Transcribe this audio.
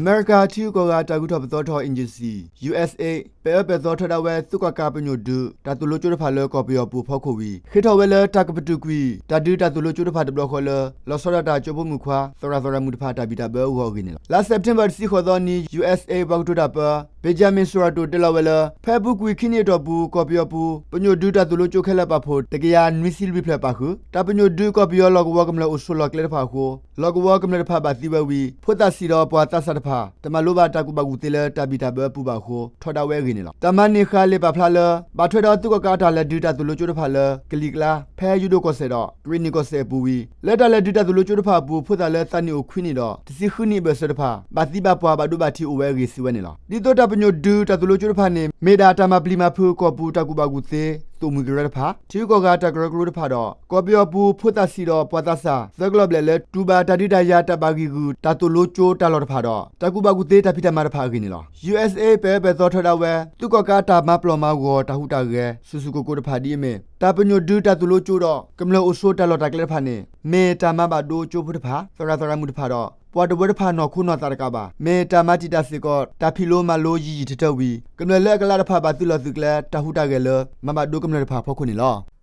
အမဲရကၤထံဂုၤကီၢ်ဂၤတၢ်ဂုၤထီၣ်ပသီထီၣ် Agency, U S A ပဲာ်အၢပဲာ်သီထီဒါဝဲ သုးကီၣ်ကးပညိၣ်ဒုး တၢ်သိၣ်လိကၠိတဖၣ်လၢကီၢ်ပယီၤပူၤအဖီခိၣ်ဝံၤ ဃ့ထီၣ်ဝဲလၢတၢ်ကပတုာ်ကွံာ် တၢ်ဒုးတၢ်သိၣ်လိကၠိတဖၣ်တဘျီဃီလၢ လီၤဆီဒၣ်တၢ်ကၠိဖိမုၣ်ခွါ သရၣ်သရၣ်မုၣ်တဖၣ်တၢ်ဘံၣ်တၢ်ဘၢအဂီၢ်အဂ့ၢ်န့ၣ်လီၤ. လါစဲးပထ့ဘၢၣ်တဆံဃိးသီနံၤ U S A ပှၤကတိၤတၢ်ပၢ Benjamin Sorato တဲလီၤဝဲလၢ ဖဲအပူၤကွံာ်ခံနံၣ်အတီၢ်ပူၤ ကီၢ်ပယီၤပူၤ ပညိၣ်ဒုးတၢ်သိၣ်လိကၠိခဲလၢာ်ပာ်ဖှိၣ် တကယၤနွံဆံလွံၢ်ဖျၢၣ်ပာ်ဃုာ် တၢ်ပညိၣ်ဒုးကီၢ်ပယီၤလီၢ်ကဝီၤကမျၢၢ်အိၣ်ဆိးလီၢ်ကျဲတဖၣ်အဃိ လီၢ်ကဝီၤကမျၢၢ်တဖၣ်ဘၣ်သံဝဲဝံၤ ဖိသၣ်ဆံးဒီးပှၤသးစၢ်တဖၣ် တမၤလိဘၣ်တၢ်ကူၣ်ဘၣ်ကူၣ်သ့လၢတၢ်ဘံၣ်တၢ်ဘၢအပူၤဘၣ်အဃိ ထီဒါဝဲအဂ့ၢ်န့ၣ်လီၤ. တၢ်မၤန့ၢ်ဃာ်လံာ်ပာ်ဖျါလၢ ဘၣ်ထွဲဒီးသုးကီၣ်ကးအတၢ်လဲၤဒုးတၢ်သိၣ်လိကၠိတဖၣ်လၢ ကလံၤကျါ ဖဲယူဒိၣ်ကီၢ်စဲၣ်ဒီး ကရ့ၣ်နံၣ်ကီၢ်စဲၣ်အပူၤဝံၤ လၢတၢ်လဲၤဒုးတၢ်သိၣ်လိကၠိတဖၣ်အပူၤ ဖိသၣ်လၢသးနံၣ်အိၣ်ခွံနံၣ်ဒီး တဆံဃုနံၣ်အဘၢၣ်စၢၤတဖၣ် ဘၣ်သံဘၣ်ပှၢ်ဘၣ်ဒိဘၣ်ထံးအိၣ်ဝဲအဂ့ၢ်စံးဝဲန့ၣ်လီၤ. ဒ်သိးတၢ်ပညိၣ်ဒုးတၢ်သိၣ်လိကၠိတဖၣ်န့ၣ် မ့ၢ်ဒၣ်တၢ်မၤပျံၤမၤဖုးကီၢ်ပူၤတၢ်ကူၣ်ဘၣ်ကူၣ်သ့ သိၣ်မှံကရၢတဖၣ် ထံဂုၤကီၢ်ဂၤတၢ်ကရၢကရိတဖၣ်ဒီး ကီၢ်ပယီၤပူၤဖိသၣ်ဆံးဒီးပှၤသးစၢ် သၢကလီၢ်ဘျဲၣ်လၢ တူၢ်ဘၣ်တၢ်ဒုးတၢ်ယၤတၢ်ဘၣ်ဂံာ်ဂုာ်တၢ်သိၣ်လိကၠိတၢ်လီၢ်တဖၣ်ဒီး တၢ်ကူၣ်ဘၣ်ကူၣ်သ့တၢ်ဖံးတၢ်မၤတဖၣ်အဂ့ၢ်န့ၣ်လီၤ. U S A ပဲာ်အၢပဲာ်သီထီဒါဝဲ သုးကီၣ်ကးတၢ်မၤပျီၢ်မၤဂီၤတၢ်ဟူးတၢ်ဂဲၤ ဆူၣ်ဆူၣ်ကိၢ်ကိၢ်တဖၣ်ဒ်အမ့ၢ် တၢ်ပညိၣ်ဒုးတၢ်သိၣ်လိကၠိဒီးကမျၢၢ်အိၣ်ဆိးတၢ်လီၢ်တၢ်ကျဲတဖၣ်န့ၣ် မ့ၢ်တၢ်မၤဘၣ်ဒိကၠိဖိတဖၣ် သရၣ်သရၣ်မုၣ်တဖၣ်ဒီး ပှၤတဝၢတဖၣ်နီၢ်ခိနီၢ်သးတကးဘၣ် မ့ၢ်တၢ်မၤတံာ်တာ်စ့ၢ်ကီး တၢ်ဖံးလိမၤလိယံာ်ယံာ်ထၢထၢဝံၤ ကမျၢၢ်လၢအကလးတဖၣ်ဘၣ်သုးလီၢ်သုးကျဲ တၢ်ဟူးတၢ်ဂဲၤလၢ မၤဘၣ်ဒိကမျၢၢ်တဖၣ်အဖီခိၣ်န့ၣ်လီၤ.